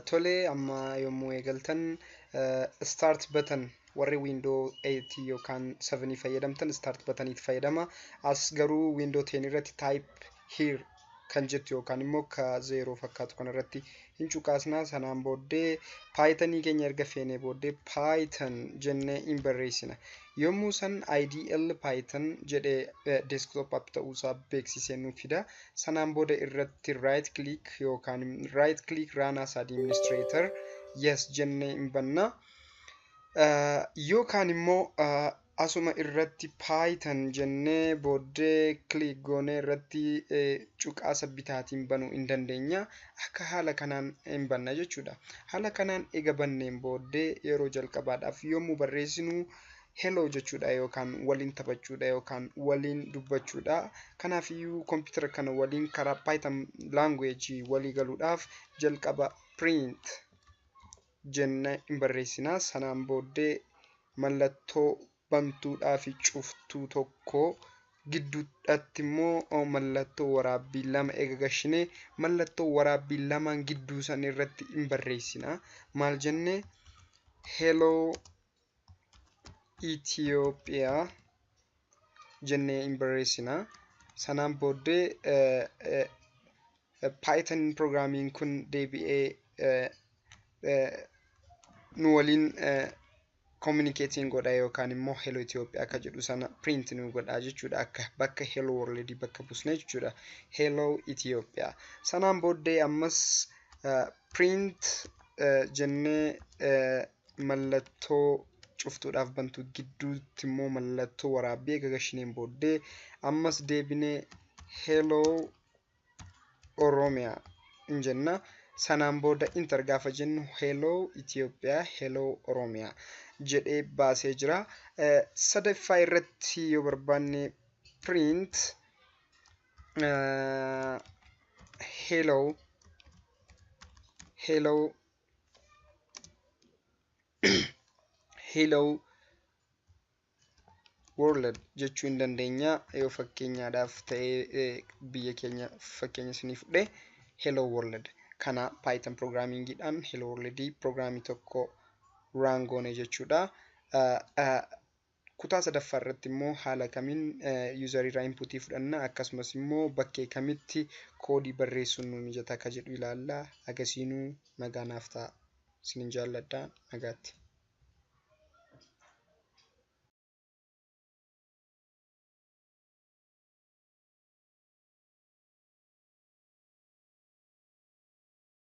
Tole, amma yommuu eegaltan start button, warri Window 8 yookaan 7 fayyadamtan start buttoniitti fayyadama. As garuu Window 10 irratti "type here" kan jettu yookaan immoo ka zeeroo fakkaatu kanarratti hin cuqaasna. Sanaan booddee Pythonii keenya erga feenee booddee "python" jennee hin barreessina. Yommuu san IDLE Python jedhee desktop app ta'uusaa beeksisee nuuf fida. Sanaan booda irratti right click yookaan right click, "run as administrator", "yes" jennee hin banna. Yookaan immoo asuma irratti "python" jennee booddee click goonee irratti cuqaasa bitaatiin banuu hin dandeenya. Akka haala kanaan hin banna jechuudha. Haala kanaan ega banneen booddee yeroo jalqabaadhaaf yommuu barreessinu hello jechuudha yookaan waliin taphachuudha yookaan waliin dubbachuudha. Kanaafiyyuu kompiitara kana waliin karaa Python language walii galuudhaaf jalqaba "print" jennee hin barreessina. Sanaan booddee mallattoo bantuudhaa fi cuftuu tokko gidduudhaatti immoo mallattoo waraabbii lama eega gashinee, mallattoo waraabbii lamaan gidduu san irratti hin barreessina. Maal jennee? "Hello Itoophiyaa" jennee hin barreessina. Sanaan booddee Python programmiin kun deebi'ee nu waliin communicating godha yookaan immoo "hello Itoophiyaa" akka jedhu sana print nu godha jechuudha, akka bakka "hello world" bakka buusne jechuudha, "hello Itoophiyaa". Sanaan booddee ammas "print" jennee mallattoo cuftuudhaaf bantu gidduutti immoo mallattoo waraabbii eega gashineen booddee ammas deebinee "hello Oromiyaa" hin jenna. Sanaan booda enter gaafa jennu "hello Itoophiyaa", "hello Oromiyaa" jedhee baasee jira. Sadaffaa irratti yoo barbaanne print hello hello hello world jechuu hin dandeenya. Yoo fakkeenyaadhaaf ta'ee biyya keenya fakkeenya isinii fudhe, "hello world" kana Python programmingiidhaan "hello world" programmii tokko run goone jechuudha. Kutaa sadaffaa irratti immoo haala kamiin userii irraa inputii fudhanna, akkasumas immoo bakkee kamitti koodii barreessuun nu mijata akka jedhu ilaalla. Agasiinuu nagaa naaf ta'a. Isinin jaalladha. Nagaatti.